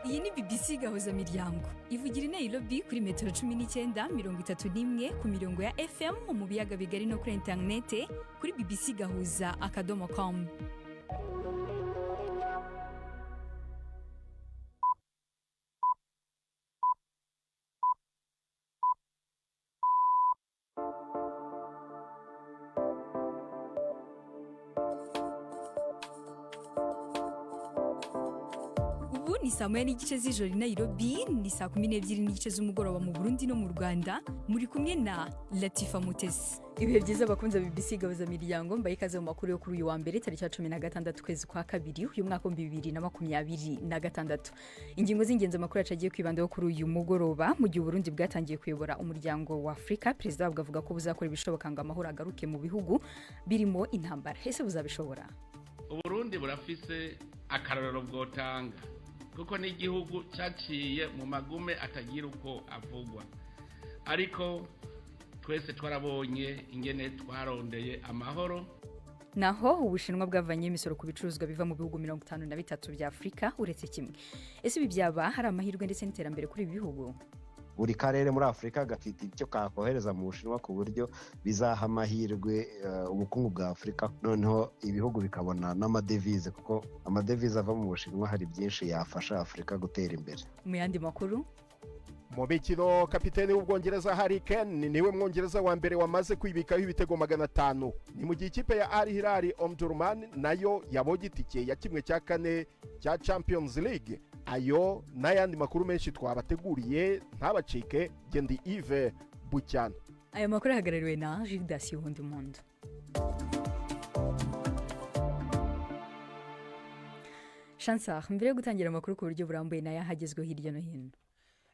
Iyi ni BBC Gahuza Miryango, ivugira i Nairobi kuri metero 19, 31 ku mirongo ya FM mu biyaga bigari no kuri interinete kuri bbcgahuza.com. Ubu ni saa 1:30 z'ijoro i Nairobi, ni saa 12:30 z'umugoroba mu Burundi no mu Rwanda. Muri kumwe na Latifa Mutesi. Ibihe byiza bakunze BBC Gahuza Miryango, mbaye ikaze mu makuru yo kuri uyu wa mbere, tariki ya 16 ukwezi kwa kabiri uyu mwaka 2026. Ingingo z'ingenzi amakuru yacu agiye kwibandaho kuri uyu mugoroba: mu gihe Uburundi bwatangiye kuyobora Umuryango wa Afurika, perezida wabwo avuga ko buzakora ibishoboka ngo amahoro agaruke mu bihugu birimo intambara. Ese buzabishobora? Uburundi burafise akarorero bwotanga, kuko n'igihugu cyaciye mu magume atagira uko avugwa, ariko twese twarabonye ingene twarondeye amahoro. Naho Ubushinwa bwavanye imisoro ku bicuruzwa biva mu bihugu 53 bya Afurika uretse kimwe. Ese ibi byaba hari amahirwe ndetse n'iterambere kuri ibi bihugu? Buri karere muri Afurika gafite icyo kakohereza mu Bushinwa, ku buryo bizaha amahirwe ubukungu bwa Afurika, noneho ibihugu bikabona n'amadevize, kuko amadevize ava mu Bushinwa hari byinshi yafasha Afurika gutera imbere. Mu yandi makuru: Mu mikino, kapitene w'Ubwongereza Harry Kane niwe Mwongereza wa mbere wamaze kwibikaho ibitego 500. Ni mu gihe ikipe ya Al Hilal Omdurman nayo yabonye itike ya 1/4 cya Champions League. Ayo n'ayandi makuru menshi twabateguriye, ntabacike. Gendi Yves Bucyana. Aya makuru ahagarariwe na Gildas Mundo. Chansar, mbere yo gutangira amakuru ku buryo burambuye, nayo ahagezweho hirya no hino.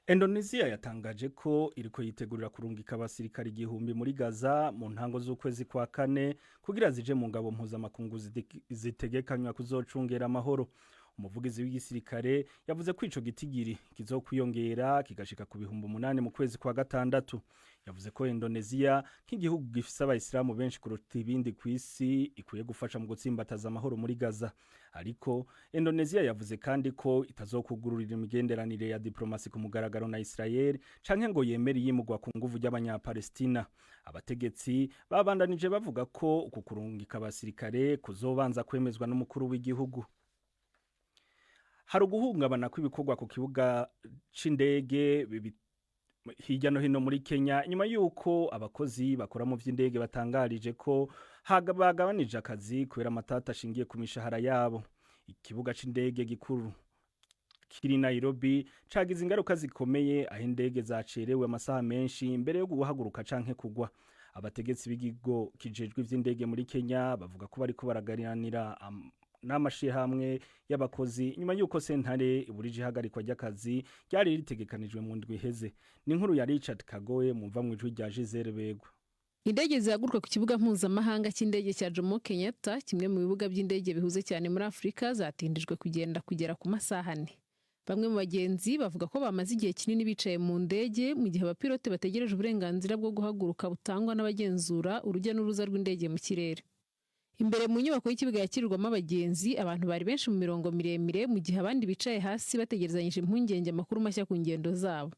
Indonesia yatangaje ko iriko yitegurira kurungika abasirikare 1000 muri Gaza mu ntango z'ukwezi kwa kane, kugira zije mu ngabo mpuzamakungu zitegekanywa kuzocungera amahoro. Umuvugizi w'igisirikare yavuze ko ico gitigiri kizokwiyongera kigashika ku 8000 mu kwezi kwa gatandatu. Yavuze ko Indonesia, nk'igihugu gifise abayisilamu benshi kuruta ibindi ku isi, ikwiye gufasha mu gutsimbataza amahoro muri Gaza. Ariko Indonesia yavuze kandi ko itazokugururira imigenderanire ya diplomasi ku mugaragaro na Israel canke ngo yemere iyimugwa ku nguvu ry'Abanyapalestina. Abategetsi babandanije bavuga ko uku kurungika abasirikare kuzobanza kwemezwa n'umukuru w'igihugu. Hari uguhungabana kw'ibikorwa ku kibuga c'indege hirya no hino muri Kenya, nyuma y'uko abakozi bakora mu vy'indege batangarije ko bagabanije akazi kubera amatata ashingiye ku mishahara yabo. Ikibuga c'indege gikuru kiri Nairobi cagize ingaruka zikomeye, aho indege zacerewe amasaha menshi mbere yo guhaguruka canke kugwa. Abategetsi b'ikigo kijejwe ivy'indege muri Kenya bavuga ko bariko baraganiranira n'amashirahamwe y'abakozi, nyuma y'uko sentare iburije ihagarikwa ry'akazi ryari ritegekanijwe mu ndwi iheze. Ni inkuru ya Richard Kagoye, mumva mu ijwi rya Gisele Begwa. Indege zihaguruka ku kibuga mpuzamahanga cy'indege cya Jomo Kenyatta, kimwe mu bibuga by'indege bihuze cyane muri Afurika, zatindijwe kugenda kugera ku masaha 4. Bamwe mu bagenzi bavuga ko bamaze igihe kinini bicaye mu ndege, mu gihe abapilote bategereje uburenganzira bwo guhaguruka butangwa n'abagenzura urujya n'uruza rw'indege mu kirere. Imbere mu nyubako y'ikibuga yakirirwamo abagenzi, abantu bari benshi mu mirongo miremire, mu gihe abandi bicaye hasi bategerezanyije impungenge amakuru mashya ku ngendo zabo.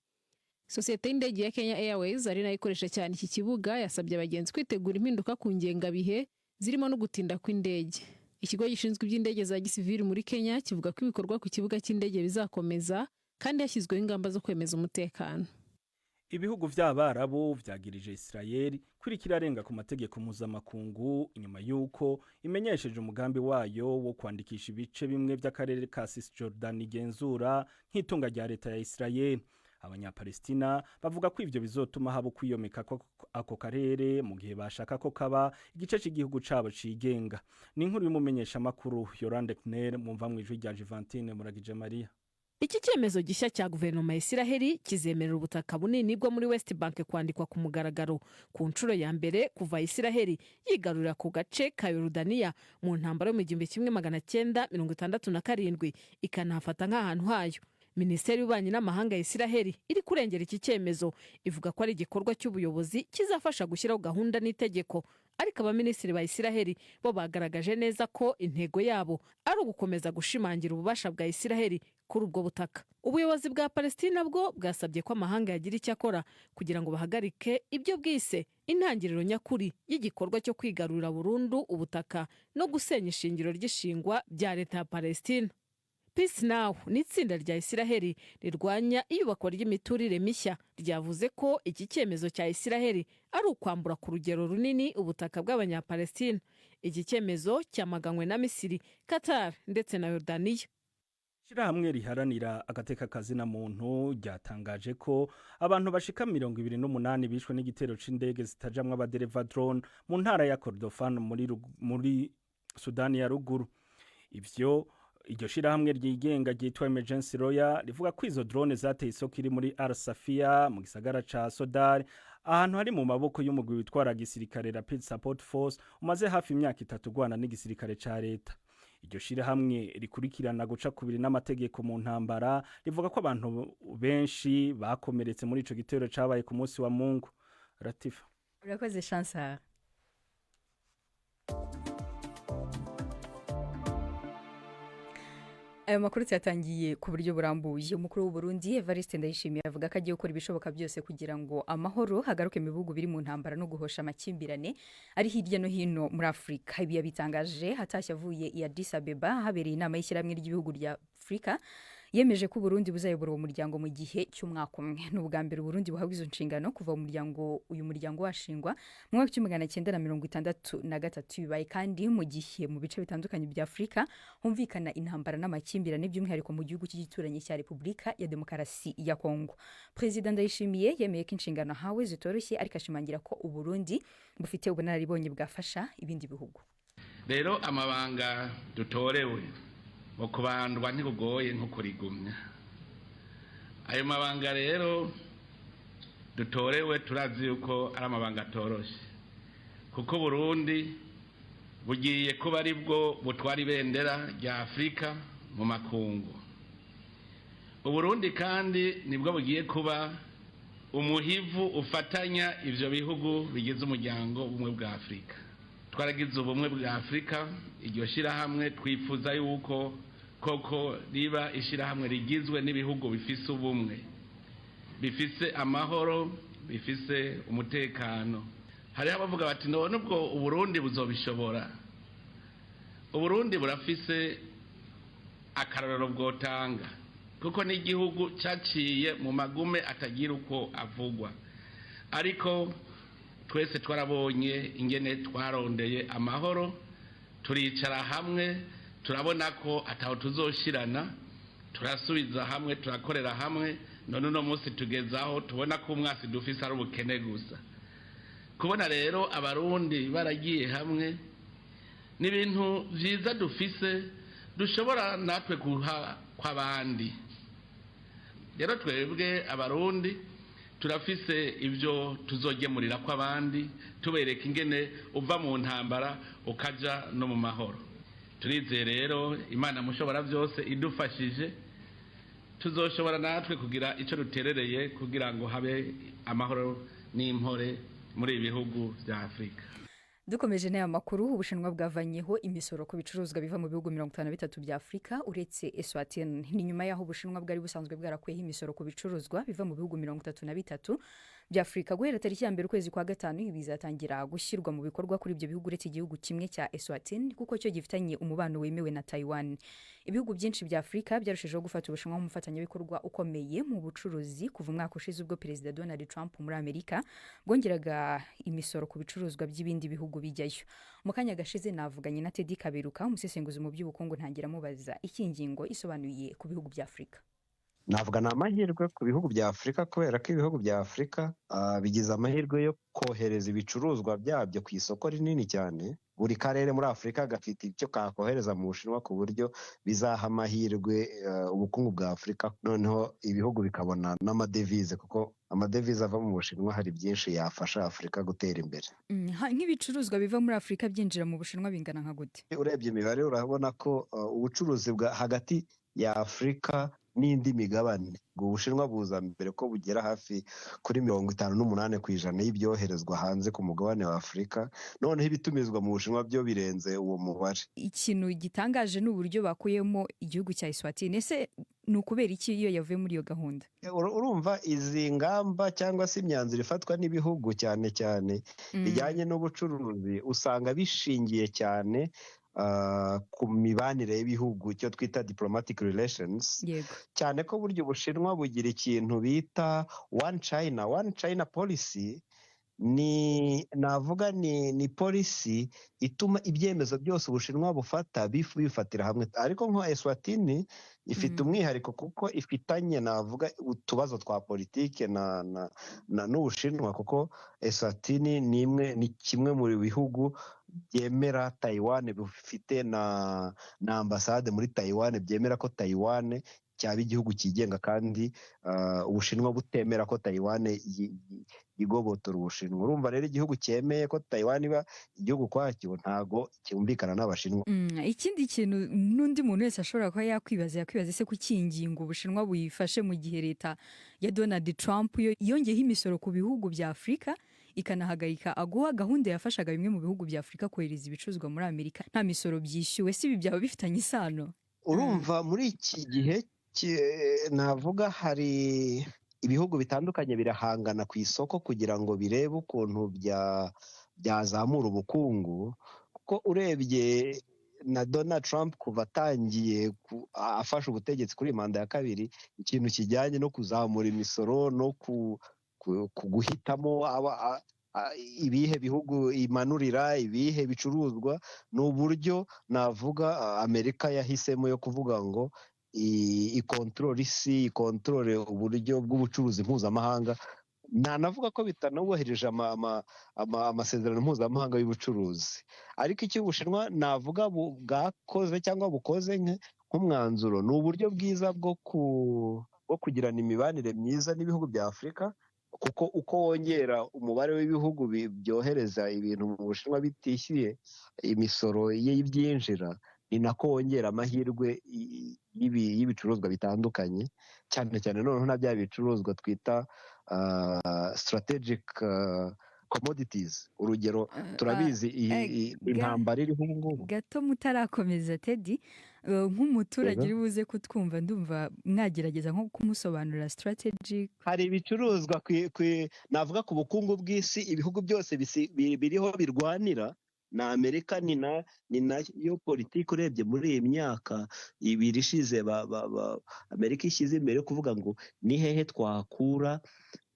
Sosiyete y'indege ya Kenya Airways, ari nayo ikoresha cyane iki kibuga, yasabye abagenzi kwitegura impinduka ku ngengabihe, zirimo no gutinda kw'indege. Ikigo gishinzwe iby'indege za gisivili muri Kenya kivuga ko ibikorwa ku kibuga cy'indege bizakomeza, kandi hashyizweho ingamba zo kwemeza umutekano. Ibihugu vy'Abarabu vyagirije Israel kwirikira arenga ku mategeko mpuzamakungu, inyuma y'uko imenyesheje umugambi wayo wo kwandikisha ibice bimwe vy'akarere ka Cisjordan igenzura nk'itunga rya leta ya Israel. Abanyapalestina bavuga ko ivyo bizotuma haba kwiyomeka ako karere, mu gihe bashaka ko kaba igice c'igihugu cabo cigenga. Ni inkuru y'umumenyeshamakuru Yolande Knell, mumva mu ijwi rya Juventine Muragije Maria. Iki cyemezo gishya cya guverinoma ya Isiraheli kizemerera ubutaka bunini bwo muri West Bank kwandikwa ku mugaragaro ku nshuro ya mbere kuva Isiraheli yigarurira ku gace ka Yorudaniya mu ntambara yo mu 1967, ikanahafata nk'ahantu hayo. Minisiteri y'Ububanyi n'Amahanga ya Isiraheli iri kurengera iki cyemezo, ivuga ko ari igikorwa cy'ubuyobozi kizafasha gushyiraho gahunda n'itegeko. Ariko abaminisitiri ba Isiraheli bo bagaragaje neza ko intego yabo ari ugukomeza gushimangira ububasha bwa Isiraheli ku Kuri ubwo butaka, ubuyobozi bwa Palestina bwo bwasabye ko amahanga yagira icyo akora kugira ngo bahagarike ibyo bwise intangiriro nyakuri y'igikorwa cyo kwigarurira burundu ubutaka no gusenya ishingiro ry'ishingwa bya leta ya Palestina. Peace Now ni itsinda rya Isiraheli rirwanya iyubakwa ry'imiturire mishya, ryavuze ko iki cyemezo cya Isiraheli ari ukwambura ku rugero runini ubutaka bw'Abanyapalestina. Iki cyemezo cyamaganywe na Misiri, Qatar ndetse na Yordaniya. Ishirahamwe riharanira agateka kazina muntu ryatangaje ko abantu bashika 28 bishwe n'igitero c'indege zitajamwo abadereva, drone, mu ntara ya Kordofan muri Sudani ya Ruguru. Ivyo iryo shirahamwe ryigenga ryitwa Emergency Lawyer rivuga ko izo drone zateye isoko iri muri Al Safia mu gisagara ca Sodar, ahantu hari mu maboko y'umugwi witwara gisirikare Rapid Support Force, umaze hafi imyaka 3 ugwana n'igisirikare ca leta. Iryo shirahamwe rikurikirana guca kubiri n'amategeko mu ntambara rivuga ko abantu benshi bakomeretse muri ico gitero cabaye ku munsi wa Mungu. Latifa. Urakoze, Chansar. Ayo makuru tuyatangiye ku buryo burambuye. Umukuru w'u Burundi Evariste Ndayishimiye avuga ko agiye gukora ibishoboka byose kugira ngo amahoro hagaruke mu bihugu biri mu ntambara no guhosha amakimbirane ari hirya no hino muri Afurika. Ibi yabitangaje hatashye avuye i Addis Abeba habereye inama y'ishyirahamwe ry'ibihugu rya Afurika. Yemeje ko Burundi buzayobora uwo muryango mu gihe cy'umwaka umwe. Ni ubwa mbere Burundi buhabwa izo nshingano kuva uyu muryango washingwa mu mwaka w'1963. Bibaye kandi mu gihe mu bice bitandukanye bya Afurika humvikana intambara n'amakimbirane, by'umwihariko mu gihugu cy'igituranyi cya Repubulika ya Demokarasi ya Kongo. Perezida Ndayishimiye yemeye ko inshingano ahawe zitoroshye, ariko ashimangira ko Uburundi bufite ubunararibonye bwafasha ibindi bihugu. Rero amabanga dutorewe ngo kubandwa ntikugoye nko kurigumya. Ayo mabanga rero dutorewe, turazi yuko ari amabanga atoroshe, kuko Burundi bugiye kuba ari bwo butwara ibendera rya Afurika mu makungu. Uburundi kandi nibwo bugiye kuba umuhivu ufatanya ivyo bihugu bigize umuryango w'Ubumwe bwa Afurika. Twaragize Ubumwe bwa Afurika, iryo shirahamwe twifuza yuko koko riba ishirahamwe rigizwe n'ibihugu bifise ubumwe, bifise amahoro, bifise umutekano. Hariho abavuga bati: "None ubwo Uburundi buzobishobora?" Uburundi burafise akarorero bwotanga, kuko n'igihugu caciye mu magume atagira uko avugwa, ariko twese twarabonye ingene twarondeye amahoro, turicara hamwe, turabona ko ataho tuzoshirana, turasubiza hamwe, turakorera hamwe. None uno munsi tugezaho tubona ko umwasi dufise ari ubukene gusa. Kubona rero Abarundi baragiye hamwe ni ibintu vyiza dufise, dushobora natwe guha kw'abandi. Rero twebwe Abarundi turafise ibyo tuzogemurira kw'abandi, tubereka ingene uva mu ntambara ukaja no mu mahoro. Turizeye rero Imana Mushobora byose idufashije, tuzoshobora natwe kugira icyo duterereye kugira ngo habe amahoro n'impore muri ibi bihugu bya Afurika. Dukomeje n'aya makuru, Ubushinwa bwavanyeho imisoro ku bicuruzwa biva mu bihugu 53 bya Afurika uretse Eswatini. Ni nyuma y'aho Ubushinwa bwari busanzwe bwarakuyeho imisoro ku bicuruzwa biva mu bihugu 33 bya Afurika. Guhera tariki ya 1 ukwezi kwa gatanu, ibi bizatangira gushyirwa mu bikorwa kuri ibyo bihugu uretse igihugu kimwe cya Eswatini, kuko cyo gifitanye umubano wemewe na Taiwan. Ibihugu byinshi bya Afurika byarushijeho gufata Ubushinwa nk'umufatanyabikorwa ukomeye mu bucuruzi kuva umwaka ushize, ubwo Perezida Donald Trump muri Amerika bwongeraga imisoro ku bicuruzwa by'ibindi bihugu bijyayo. Mu kanya gashize navuganye na Teddy Kaberuka, umusesenguzi mu by'ubukungu, ntangira amubaza iki ingingo isobanuye ku bihugu bya Afurika. Navuga ni amahirwe ku bihugu bya Afurika, kubera ko ibihugu bya Afurika bigize amahirwe yo kohereza ibicuruzwa byabyo ku isoko rinini cyane. Buri karere muri Afurika gafite icyo kakohereza mu Bushinwa, ku buryo bizaha amahirwe ubukungu bwa Afurika, noneho ibihugu bikabona n'amadevize, kuko amadevize ava mu Bushinwa hari byinshi yafasha Afurika gutera imbere. Nk'ibicuruzwa biva muri Afurika byinjira mu Bushinwa bingana nka gute? Urebye imibare, urabona ko ubucuruzi bwa hagati ya Afurika n'indi migabane. Ubwo Ubushinwa buza mbere ko bugera hafi kuri 58% y'ibyoherezwa hanze ku mugabane wa Afurika, noneho ibitumizwa mu Bushinwa byo birenze uwo mubare. Ikintu gitangaje ni uburyo bakuyemo igihugu cya Eswatini. Ese ni ukubera iki iyo yavuye muri iyo gahunda? Urumva izi ngamba cyangwa se imyanzuro ifatwa n'ibihugu cyane cyane bijyanye n'ubucuruzi, usanga bishingiye cyane ku mibanire y'ibihugu, icyo twita diplomatic relations. Cyane ko burya Ubushinwa bugira ikintu bita One China, One China policy. Ni navuga ni policy ituma ibyemezo byose Ubushinwa bufata bifatira hamwe. Ariko nka Eswatini ifite umwihariko kuko ifitanye, navuga, utubazo twa politike na n'Ubushinwa, kuko Eswatini ni imwe, ni kimwe mu bihugu byemera Taiwan, bifite na ambasade muri Taiwan, byemera ko Taiwan cyaba igihugu cyigenga, kandi Ubushinwa butemera ko Taiwan yigobotora Ubushinwa. Urumva rero, igihugu cyemeye ko Taiwan iba igihugu kwacyo ntago cyumvikana n'Abashinwa. Ikindi kintu n'undi muntu wese ashobora kuba yakwibaza, ese kuki iyi ngingo Ubushinwa buyifashe mu gihe leta ya Donald Trump yo yongeyeho imisoro ku bihugu bya Afurika, ikanahagarika AGOA, gahunda yafashaga bimwe mu bihugu bya Afurika kohereza ibicuruzwa muri Amerika nta misoro byishyuwe? Si ibi byaba bifitanye isano? Urumva, muri iki gihe navuga hari ibihugu bitandukanye birahangana ku isoko kugira ngo birebe ukuntu byazamura ubukungu, kuko urebye na Donald Trump kuva atangiye afashe ubutegetsi kuri manda ya kabiri, ikintu kijyanye no kuzamura imisoro no ku guhitamo ibihe bihugu imanurira ibihe bicuruzwa, ni uburyo navuga Amerika yahisemo yo kuvuga ngo ikontorore isi, ikontorore uburyo bw'ubucuruzi mpuzamahanga. Ntanavuga ko bitanubahirije amasezerano mpuzamahanga y'ubucuruzi. Ariko icyo Ubushinwa navuga bwakoze cyangwa bukoze nk'umwanzuro ni uburyo bwiza bwo kugirana imibanire myiza n'ibihugu bya Afurika, kuko uko wongera umubare w'ibihugu byohereza ibintu mu Bushinwa bitishyuye imisoro y'ibyinjira, ni nako wongera amahirwe y'ibicuruzwa bitandukanye, cyane cyane noneho na bya bicuruzwa twita strategic commodities. Urugero, turabizi intambara iriho ubu ngubu. Gato mutarakomeza, Teddy, nk'umuturage uri buze kutwumva, ndumva mwagerageza nko kumusobanurira strategic. Hari ibicuruzwa navuga ku bukungu bw'isi ibihugu byose biriho birwanira na Amerika. Ni nayo politiki urebye muri iyi myaka 2 ishize Amerika ishyize imbere yo kuvuga ngo ni hehe twakura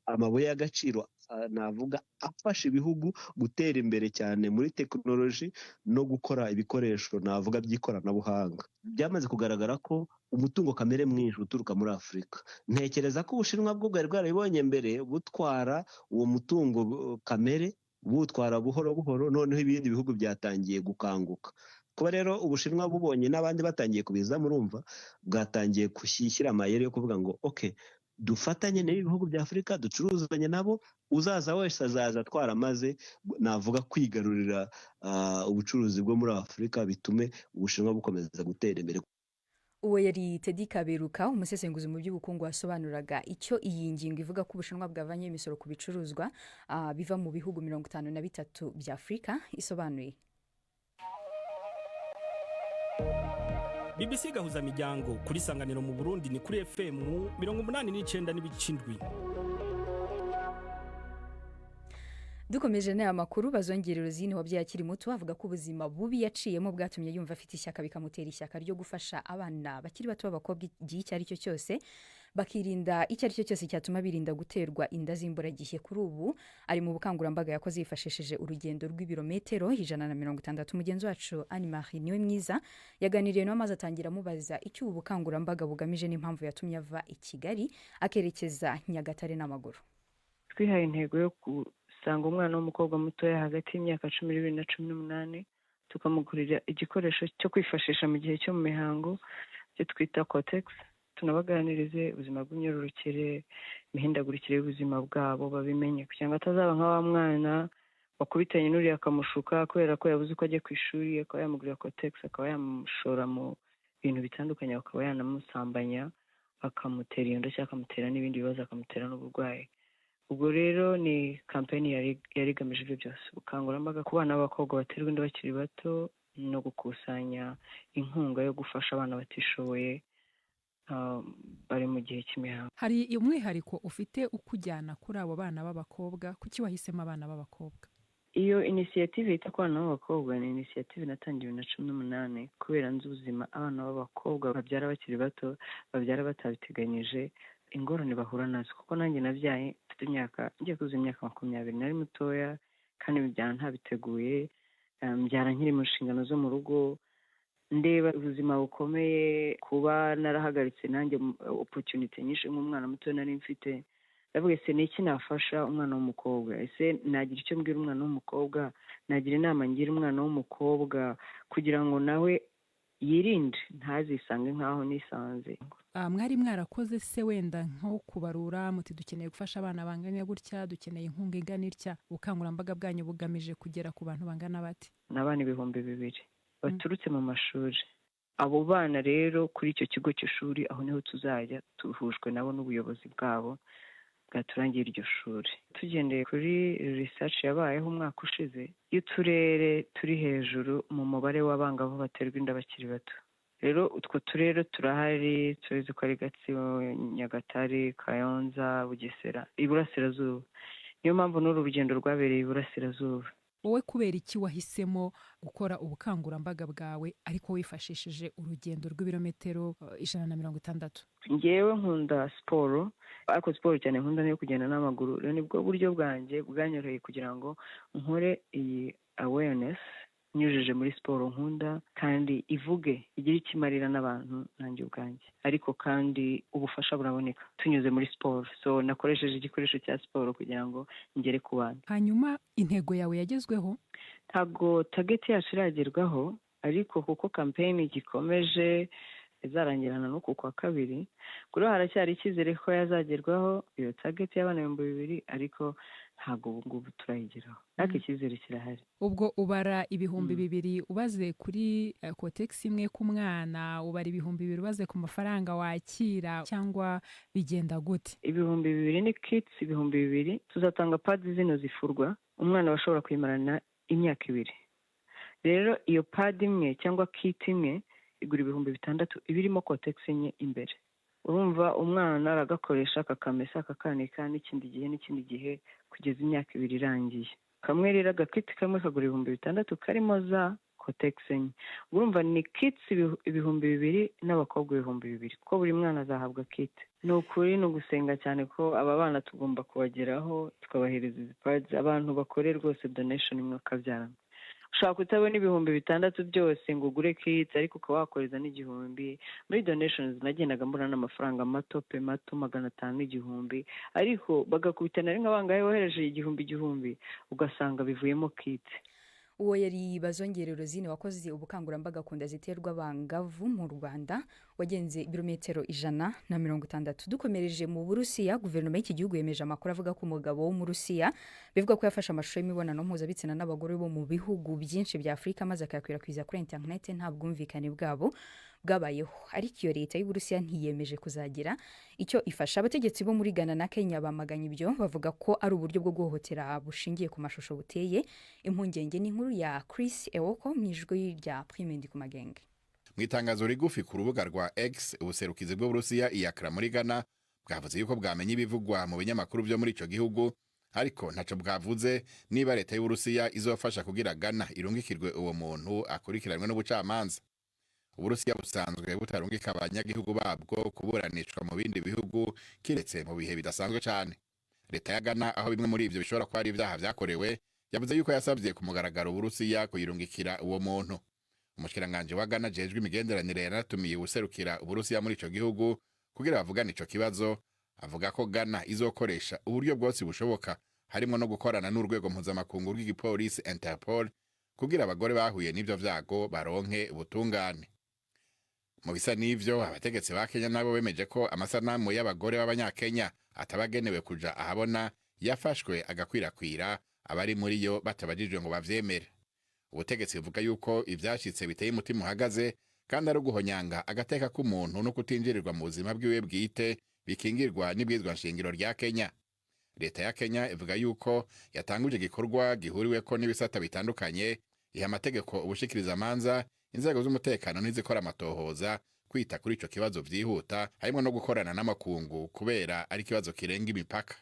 amabuye y'agaciro, navuga afasha ibihugu gutera imbere cyane muri tekinoloji no gukora ibikoresho navuga by'ikoranabuhanga. Byamaze kugaragara ko umutungo kamere mwinshi uturuka muri Afurika. Ntekereza ko Ubushinwa bwo bwari bwarabibonye mbere, butwara uwo mutungo kamere, butwara buhoro buhoro. Noneho ibindi bihugu byatangiye gukanguka. Kuba rero Ubushinwa bubonye n'abandi batangiye kubiza, murumva bwatangiye gushyira amayeri yo kuvuga ngo ok, dufatanye n'ibi bihugu bya Afurika, ducuruzanye nabo, uzaza wese azaza twaramaze navuga kwigarurira ubucuruzi bwo muri Afurika, bitume Ubushinwa bukomeza gutera imbere. Uwo yari Teddy Kaberuka, umusesenguzi mu by'ubukungu, wasobanuraga icyo iyi ngingo ivuga ko Ubushinwa bwavanye imisoro ku bicuruzwa biva mu bihugu 53 bya Afurika isobanuye. BBC Gahuza Miryango kuri Sanganiro mu Burundi ni kuri FM 89.7. Dukomeje n'aya makuru, Bazongera Rosine wabyaye akiri muto avuga ko ubuzima bubi yaciyemo bwatumye yumva afite ishyaka, bikamutera ishyaka ryo gufasha abana bakiri bato b'abakobwa igihe icyo ari cyo cyose, bakirinda icyo ari cyo cyose cyatuma birinda guterwa inda z'imburagihe. Kuri ubu ari mu bukangurambaga yakoze yifashishije urugendo rw'ibirometero 160. Mugenzi wacu Anne Marie Niwe Mwiza yaganiriye nawe, maze atangira amubaza icyo ubu bukangurambaga bugamije n'impamvu yatumye ava i Kigali akerekeza Nyagatare n'amaguru. Twihaye intego yo gusanga umwana w'umukobwa mutoya hagati y'imyaka 12 na 18, tukamugurira igikoresho cyo kwifashisha mu gihe cyo mu mihango, icyo twita Kotex. Tunabaganirize ubuzima bw'imyororokere, imihindagurikire y'ubuzima bwabo, babimenye kugira ngo atazaba nka wa mwana wakubitanye n'uriya akamushuka kubera ko yabuze uko ajya ku ishuri, akaba yamugurira Kotex, akaba yamushora mu bintu bitandukanye, akaba yanamusambanya. Bakamutera iyo nda cyangwa akamutera n'ibindi bibazo, akamutera n'uburwayi. Ubwo rero ni campaign yari igamije ibyo byose: ubukangurambaga ku bana b'abakobwa baterwa inda bakiri bato no gukusanya inkunga yo gufasha abana batishoboye bari mu gihe cy'imihango. Hari umwihariko ufite ukujyana kuri abo bana b'abakobwa? Kuki wahisemo abana b'abakobwa? Iyo initiative yita ku bana b'abakobwa ni initiative natangiye 2018 kubera nzi ubuzima abana b'abakobwa babyara bakiri bato, babyara batabiteganyije, ingorane bahura nazo, kuko nanjye nabyaye mfite imyaka, ngiye kuzuza imyaka 20. Nari mutoya kandi mbyara ntabiteguye, mbyara nkiri mu nshingano zo mu rugo. Ndeba ubuzima bukomeye, kuba narahagaritse nanjye opportunity nyinshi nk'umwana muto nari mfite. Ndavuga: "Ese ni iki nafasha umwana w'umukobwa? Ese nagira icyo mbwira umwana w'umukobwa? Nagira inama ngira umwana w'umukobwa kugira ngo nawe yirinde, ntazisange nk'aho nisanze?" Mwari mwarakoze se wenda nko kubarura muti: "Dukeneye gufasha abana bangana gutya, dukeneye inkunga ingana itya"? Ubukangurambaga bwanyu bugamije kugera ku bantu bangana bate? Ni abana 2000 baturutse mu mashuri. Abo bana rero kuri icyo kigo cy'ishuri, aho niho tuzajya tuhujwe nabo n'ubuyobozi bwabo bwaturangiye iryo shuri. Tugendeye kuri research yabayeho umwaka ushize y'uturere turi hejuru mu mubare w'abangavu baterwa inda bakiri bato, rero utwo turere turahari, tuzi ko ari Gatsibo, Nyagatare, Kayonza, Bugesera, Iburasirazuba. Niyo mpamvu n'uru rugendo rwabereye Iburasirazuba. Wowe kubera iki wahisemo gukora ubukangurambaga bwawe ariko wifashishije urugendo rw'ibirometero 160? Ngewe nkunda siporo, ariko siporo cyane nkunda niyo kugenda n'amaguru. Rero nibwo buryo bwanjye bwanyoroheye kugira ngo nkore iyi awareness nyujije muri siporo nkunda, kandi ivuge, igire icyo imarira n'abantu nanjye ubwanjye. Ariko kandi ubufasha buraboneka tunyuze muri siporo, so nakoresheje igikoresho cya siporo kugira ngo ngere ku bantu. Hanyuma intego yawe yagezweho? Ntabwo target yacu iragerwaho, ariko kuko campaign igikomeje, izarangirana n'uku kwa kabiri, kuri ubu haracyari icyizere ko yazagerwaho iyo target y'abana 2000, ariko ntabwo ubu ngubu turayigeraho, ariko icyizere kirahari. Ubwo ubara 2000 ubaze kuri Kotex imwe ku mwana, ubara 2000 ubaze ku mafaranga wakira, cyangwa bigenda gute? 2000 ni kits 2000. Tuzatanga pads zino zifurwa, umwana aba ashobora kuyimarana imyaka 2. Rero iyo pad imwe cyangwa kit imwe igura 6000, iba irimo Kotex enye imbere. Urumva umwana aragakoresha, akakamesa, akakanika, n'ikindi gihe n'ikindi gihe, kugeza imyaka 2 irangiye. Kamwe rero, agakit kamwe kagura 6000, karimo za Kotex enye. Urumva ni kits 2000 n'abakobwa 2000, kuko buri mwana azahabwa kit. Ni ukuri ni ugusenga cyane ko aba bana tugomba kubageraho, tukabahereza izi pads. Abantu bakore rwose donation imwe bakabyarana. Ushobora kutabona 6000 byose ngo ugure kit, ariko ukaba wakoreza n'igihumbi muri donations. Nagendaga mbona n'amafaranga mato pe, mato, 500 n'igihumbi, ariko bagakubitana ari nka bangahe wohereje igihumbi igihumbi, ugasanga bivuyemo kit. Uwo yari Bazongere Rosine, wakoze ubukangurambaga ku nda ziterwa abangavu mu Rwanda, wagenze ibirometero 160. Dukomereje mu Burusiya, guverinoma y'iki gihugu yemeje amakuru avuga ko umugabo w'Umurusiya bivuga ko yafashe amashusho y'imibonano mpuzabitsina n'abagore bo mu bihugu byinshi bya Afurika, maze akayakwirakwiza kuri interineti nta bwumvikane bwabo bwabayeho. Ariko iyo leta y'Uburusiya ntiyemeje kuzagira icyo ifasha. Abategetsi bo muri Ghana na Kenya bamaganye ibyo, bavuga ko ari uburyo bwo guhohotera bushingiye ku mashusho buteye impungenge. Ni inkuru ya Chris Ewoko mu ijwi rya Prime Ndikumagenge. Mu itangazo rigufi ku rubuga rwa X, ubuserukizi bw'Uburusiya i Accra muri Ghana bwavuze yuko bwamenye ibivugwa mu binyamakuru byo muri ico gihugu, ariko ntaco bwavuze niba leta y'Uburusiya izofasha kugira Ghana irungikirwe uwo muntu akurikiranwe n'ubucamanza. Uburusiya busanzwe butarungika abanyagihugu babwo kuburanishwa mu bindi bihugu, kiretse mu bihe bidasanzwe cane. Leta ya Ghana, aho bimwe muri ivyo bishobora kuba ari ibyaha vyakorewe, yavuze yuko yasabye ku mugaragaro Uburusiya kuyirungikira uwo muntu. Umushikiranganji wa Ghana ajejwe imigenderanire yaratumiye uwuserukira Uburusiya muri ico gihugu kugira bavugane ico kibazo. Avuga ko Ghana izokoresha uburyo bwose bushoboka, harimo no gukorana n'urwego mpuzamakungu rw'igipolisi Interpol, kugira abagore bahuye n'ivyo vyago baronke ubutungane. Mu bisa n'ivyo, abategetsi ba Kenya nabo bemeje ko amasanamu y'abagore b'Abanyakenya atabagenewe kuja ahabona yafashwe agakwirakwira, abari muri yo batabajijwe ngo bavyemere. Ubutegetsi buvuga yuko ivyashitse biteye umutima uhagaze, Kandi ari uguhonyanga agateka k'umuntu no kutinjirirwa mu buzima bwiwe bwite bikingirwa n'ibwirizwa nshingiro rya Kenya. Leta ya Kenya ivuga yuko yatanguje igikorwa gihuriweko n'ibisata bitandukanye, iha amategeko ubushikirizamanza, inzego z'umutekano n'izikora amatohoza kwita kuri ico kibazo vyihuta, harimwo no gukorana n'amakungu kubera ari ikibazo kirenga imipaka.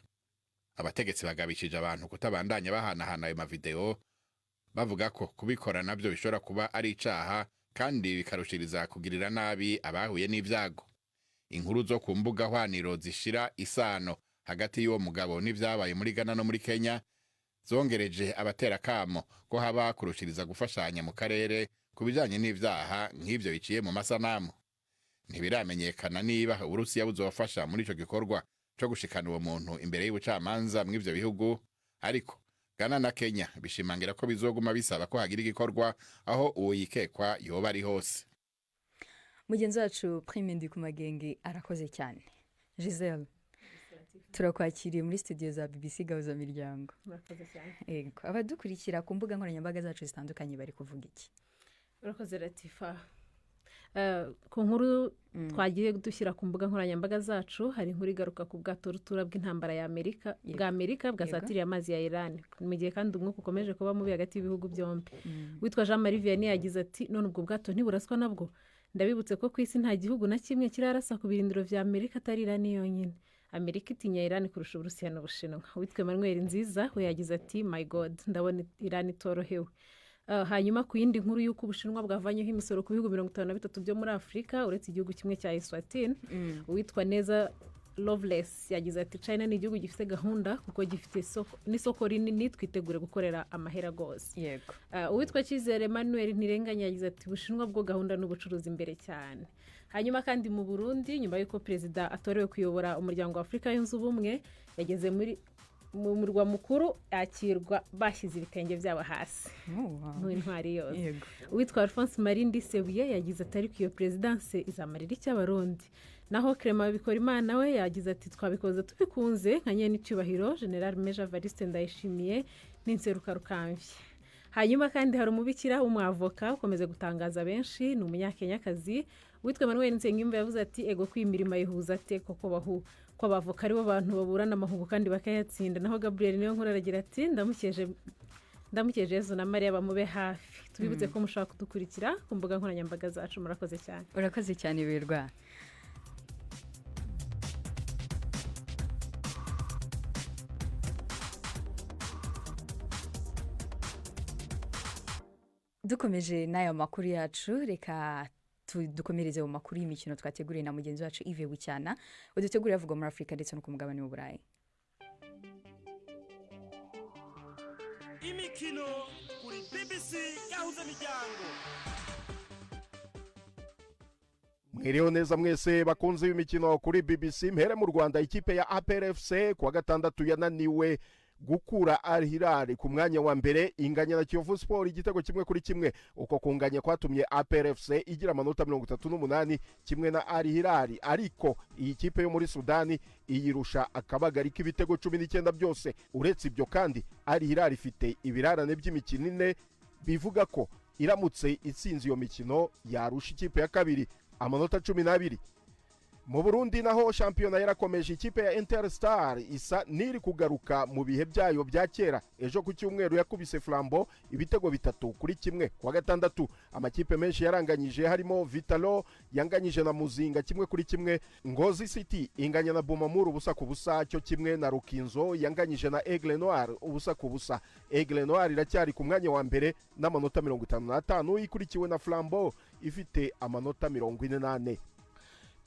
Abategetsi bagabishije abantu kutabandanya bahanahana ayo mavideo, bavuga ko kubikora navyo bishobora kuba ari icaha kandi bikarushiriza kugirira nabi abahuye n'ivyago. Inkuru zo ku mbuga hwaniro zishira isano hagati y'uwo mugabo n'ivyabaye muri Ghana no muri Kenya zongereje abatera kamo ko haba kurushiriza gufashanya mu karere ku bijanye n'ivyaha nk'ivyo biciye mu masanamu. Ntibiramenyekana niba Uburusiya buzofasha muri ico gikorwa co gushikana uwo muntu imbere y'ubucamanza mw'ivyo bihugu, ariko Ghana na Kenya bishimangira ko bizoguma bisaba ko hagira igikorwa aho uwo yikekwa yoba ari hose. Mugenzi wacu Prime Ndikumagenge arakoze cyane. Giselle, turakwakiriye muri studio za BBC Gahuza Miryango. Murakoze cyane. Yego, abadukurikira ku mbuga nkoranyambaga zacu zitandukanye bari kuvuga iki? Urakoze, Latifa. Ku nkuru twagiye dushyira ku mbuga nkoranyambaga zacu, hari inkuru igaruka ku bwato rutura bw'intambara ya Amerika, bwa Amerika bwasatiriye amazi ya Iran, mu gihe kandi umwuka ukomeje kuba mubi hagati y'ibihugu byombi. Witwa Jean Marie Vianney yagize ati: "None ubwo bwato ntiburaswa nabwo? Ndabibutse ko ku isi nta gihugu na kimwe kirarasa ku birindiro vya Amerika atari Iran yonyine. Amerika itinya Iran kurusha Uburusiya n'Ubushinwa." Witwa Emmanuel Nziza we yagize ati: "My God, ndabona Iran itorohewe." Hanyuma ku yindi nkuru y'uko Ubushinwa bwavanyeho imisoro ku bihugu 53 byo muri Afurika uretse igihugu kimwe cya Eswatini, uwitwa Neza Loveless yagize ati: "China ni igihugu gifite gahunda kuko gifite n'isoko rinini, twitegure gukorera amahera rwose." Uwitwa Cyizere Emmanuel Ntirenganya yagize ati: "Ubushinwa bwo gahunda n'ubucuruzi imbere cyane." Hanyuma kandi mu Burundi, nyuma y'uko perezida atorewe kuyobora Umuryango wa Afurika Yunze Ubumwe, yageze muri mu murwa mukuru yakirwa bashyize ibitenge byabo hasi nk'intwari yose. Uwitwa Alphonse Marie Ndisebuye yagize ati: "Ariko iyo perezidanse izamarira iki Abarundi?" Naho Clement Bikorimana we yagize ati: "Twabikoze tubikunze nka nyenicubahiro General Major Evariste Ndayishimiye n'inserukarukambye." Hanyuma kandi hari umubikira w'umwavoka ukomeza gutangaza benshi, ni Umunyakenyakazi witwa Emmanuel Nsengiyumva. Yavuze ati: "Ego, ko iyi mirimo ayihuza ate koko bahu ko abavoka aribo bantu baburana amahugu kandi bakayatsinda?" Naho Gabriel niyo nkuru aragira ati: "Ndamukeje, ndamukeje, Yezu na Mariya bamube hafi." Tubibutse ko mushobora kudukurikira ku mbuga nkoranyambaga zacu. Murakoze cyane. Urakoze cyane, Berwa. Dukomeje n'aya makuru yacu, reka dukomereze mu makuru y'imikino twateguriye na mugenzi wacu Yves Bucyana, uduteguriye avugwa muri Afurika ndetse no ku mugabane w'Uburayi. Imikino kuri BBC Gahuza Miryango. Mwiriho neza mwese bakunze b'imikino kuri BBC. Mpere mu Rwanda. Ikipe ya APR FC kuwa gatandatu yananiwe gukura Al Hilal ku mwanya wa mbere, inganya na Kiyovu Sport igitego 1-1. Uko kunganya kwatumye APR FC igira amanota 38 kimwe na Al Hilal, ariko iyi kipe yo muri Sudani iyirusha akabagari k'ibitego 19 byose. Uretse ibyo kandi, Al Hilal ifite ibirarane by'imikino ine, bivuga ko iramutse itsinze iyo mikino yarusha ikipe ya kabiri amanota 12. Mu Burundi naho shampiyona yarakomeje. Ikipe ya Interstar isa n'iri kugaruka mu bihe byayo bya kera. Ejo ku cyumweru yakubise Flambeau ibitego 3-1. Kuwa gatandatu amakipe menshi yaranganyije, harimo Vitalo yanganyije na Muzinga 1-1, Ngozi City inganya na Bumamuru 0-0, cyo kimwe na Rukinzo yanganyije na Aigle Noir 0-0. Aigle Noir iracyari ku mwanya wa mbere n'amanota 55, ikurikiwe na Flambeau ifite amanota 44.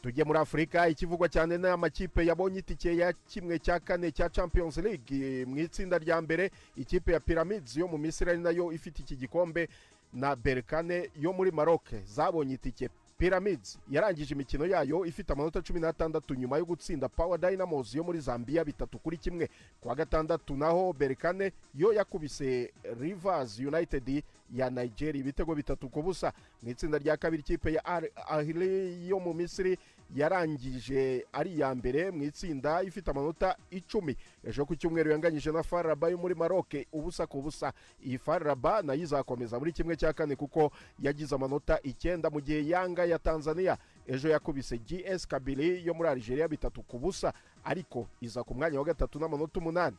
Tujye muri Afurika. Ikivugwa cyane n'amakipe yabonye itike ya 1/4 cya Champions League. Mu itsinda rya mbere, ikipe ya Pyramids yo mu Misiri, ari nayo ifite iki gikombe, na Berkane yo muri Maroc zabonye itike. Pyramids yarangije imikino yayo ifite amanota 16 nyuma yo gutsinda Power Dynamos yo muri Zambia 3-1. Kuwa gatandatu naho Berkane yo yakubise Rivers United ya Nigeria ibitego 3-0. Mu itsinda rya kabiri, ikipe ya Al Ahly yo mu Misiri Yarangije ari iya mbere mu itsinda ifite amanota 10. Ejo ku cyumweru yanganyije na FAR Rabat yo muri Maroc 0-0. Iyi FAR Rabat nayo izakomeza muri 1/4 kuko yagize amanota 9, mu gihe Yanga ya Tanzania ejo yakubise JS Kabylie yo muri Algeria 3-0, ariko iza ku mwanya wa gatatu n'amanota 8.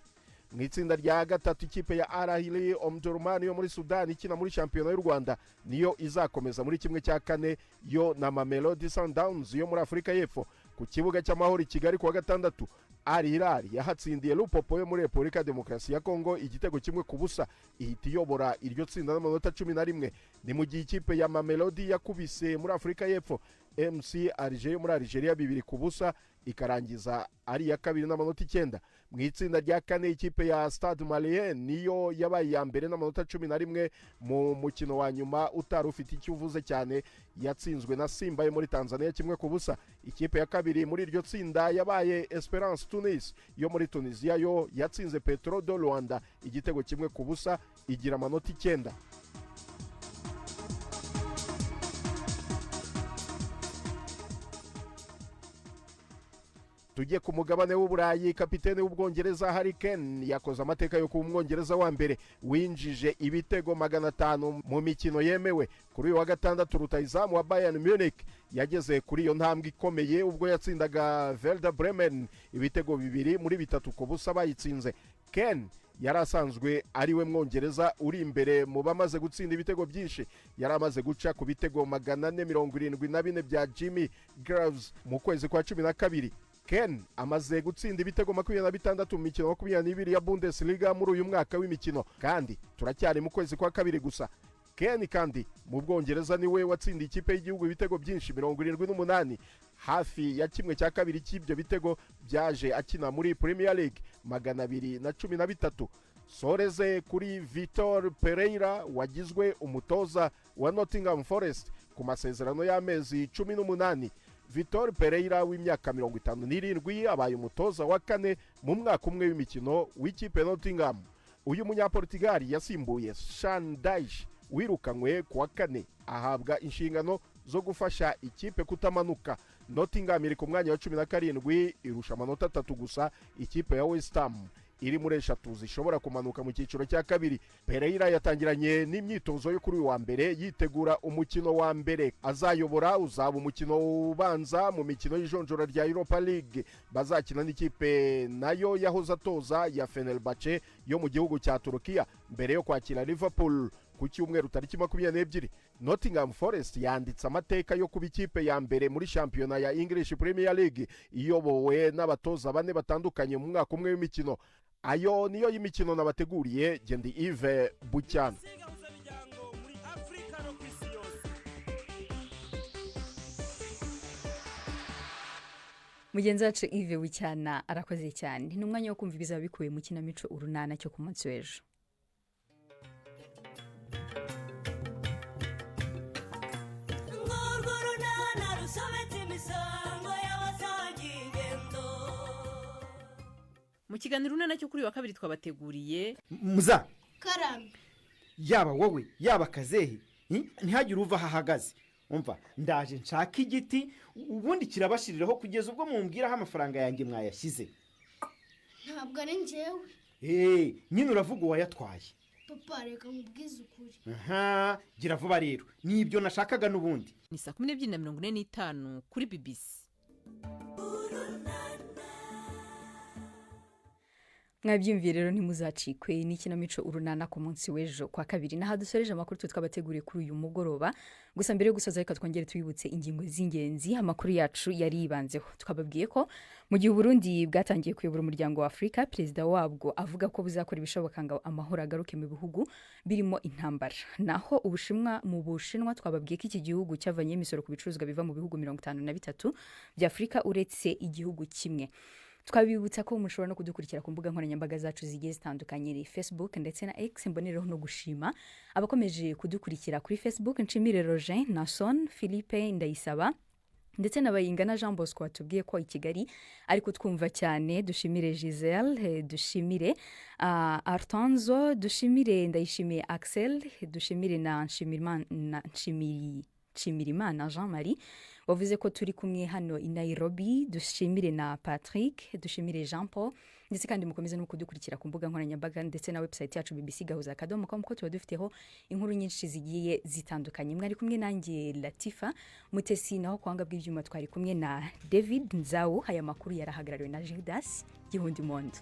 Mu itsinda rya gatatu, ikipe ya Al Ahly Omdurman yo muri Sudani ikina muri shampiyona y'u Rwanda niyo izakomeza muri 1/4, yo na Mamelodi Sundowns yo muri Afurika y'Epfo. Ku kibuga cy'Amahoro i Kigali kuwa gatandatu, Al Hilal yahatsindiye Lupopo yo muri Repubulika ya Demokarasi ya Kongo igitego 1-0, ihita iyobora iryo tsinda n'amanota 11. Ni mu gihe ikipe ya Mamelodi yakubise muri Afurika y'Epfo MC Alger yo muri Algeria 2-0, ikarangiza ari iya kabiri n'amanota 9. Mu itsinda rya kane, ikipe ya Stade Malien niyo yabaye iya mbere n'amanota 11. Mu mukino wa nyuma utari ufite icyo uvuze cyane, yatsinzwe na Simba yo muri Tanzania 1-0. Ikipe ya kabiri muri iryo tsinda yabaye Esperance Tunis yo muri Tunisia, yo yatsinze Petro de Luanda igitego 1-0, igira amanota 9. Tujye ku mugabane w'Uburayi. Kapitene w'Ubwongereza Harry Kane yakoze amateka yo kuba Umwongereza wa mbere winjije ibitego 500 mu mikino yemewe. Kuri uyu wa gatandatu, rutahizamu wa Bayern Munich yageze kuri iyo ntambwe ikomeye ubwo yatsindaga Werder Bremen ibitego 2 muri 3 ku busa bayitsinze. Kane yari asanzwe ari we Mwongereza uri imbere mu bamaze gutsinda ibitego byinshi. Yari amaze guca ku bitego 474 bya Jimmy Greaves mu kwezi kwa 12. Kane amaze gutsinda ibitego 26 mu mikino 22 ya Bundesliga muri uyu mwaka w'imikino, kandi turacyari mu kwezi kwa kabiri gusa. Kane kandi mu Bwongereza niwe watsindiye ikipe y'igihugu ibitego byinshi, 78. Hafi ya 1/2 cy'ibyo bitego byaje akina muri Premier League, 213. Soreze kuri Vitor Pereira wagizwe umutoza wa Nottingham Forest ku masezerano y'amezi 18. Vitor Pereira w'imyaka 57 abaye umutoza wa kane mu mwaka umwe w'imikino w'ikipe Nottingham. Uyu Munyaportugal yasimbuye Sean Dyche wirukanywe ku wa kane, ahabwa inshingano zo gufasha ikipe kutamanuka. Nottingham iri ku mwanya wa 17, irusha amanota 3 gusa ikipe ya West Ham iri muri eshatu zishobora kumanuka mu cyiciro cya kabiri. Pereira yatangiranye n'imyitozo yo kuri uyu wa mbere yitegura umukino wa mbere azayobora, uzaba umukino ubanza mu mikino y'ijonjora rya Europa League bazakina n'ikipe nayo yahoze atoza ya Fenerbahce yo mu gihugu cya Turukiya, mbere yo kwakira Liverpool ku cyumweru tariki 22. Nottingham Forest yanditse amateka yo kuba ikipe ya mbere muri shampiyona ya English Premier League iyobowe n'abatoza bane batandukanye mu mwaka umwe w'imikino. Ayo niyo y'imikino nabateguriye. Gendi Yves Bucyana. Mugenzi wacu Yves Bucyana arakoze cyane. Ni umwanya wo kumva ibizaba bikubiye mu kinamico Urunana cyo ku munsi w'ejo. Urwo runana rusobetse imisango y'abasangiye ingendo. Mu kiganiro Urunana cyo kuri uyu wa kabiri twabateguriye Muza. Karame. Yaba wowe, yaba Kazehe, ntihagire uva aho ahagaze. Umva, ndaje nshaka igiti, ubundi kirabashiriraho kugeza ubwo mumbwira aho amafaranga yanjye mwayashyize. Ntabwo ari njyewe. Eee, nyine uravuga uwayatwaye. Papa, reka nkubwize ukuri. Aha, gira vuba rero, nibyo nashakaga n'ubundi. Ni saa 12:45 kuri BBC. Mwabyumviye rero, ntimuzacikwe n'ikinamico Urunana ku munsi w'ejo kwa kabiri. N'aha dusoreje amakuru twe twabateguriye kuri uyu mugoroba. Gusa mbere yo gusoza, reka twongere tubibutse ingingo z'ingenzi amakuru yacu yari yibanzeho. Twababwiye ko mu gihe Uburundi bwatangiye kuyobora Umuryango wa Afurika, perezida wabwo avuga ko buzakora ibishoboka ngo amahoro agaruke mu bihugu birimo intambara. Naho Ubushinwa, mu Bushinwa twababwiye ko iki gihugu cyavanye imisoro ku bicuruzwa biva mu bihugu 53 bya Afurika uretse igihugu kimwe. Twabibutsa ko mushobora no kudukurikira ku mbuga nkoranyambaga zacu zigiye zitandukanye, ni Facebook ndetse na X. Mbonereho no gushima abakomeje kudukurikira kuri Facebook. Nshimire Roger Nason, Philippe Ndayisaba ndetse na Bayingana Jean Bosco watubwiye ko i Kigali ari kutwumva cyane. Dushimire Giselle, dushimire Artanzo, dushimire Ndayishimiye Axel, dushimire na Nshimirimana. Nshimirimana Jean Marie wavuze ko turi kumwe hano i Nairobi, dushimire na Patrick, dushimire Jean Paul, ndetse kandi mukomeze no kudukurikira ku mbuga nkoranyambaga ndetse na website yacu bbcgahuza.com, ko tuba dufiteho inkuru nyinshi zigiye zitandukanye. Mwari kumwe nanjye Latifa Mutesi, naho kwanga bw'ibyuma twari kumwe na David Nzawu. Aya makuru yarahagarariwe na Judas Gihundimondo.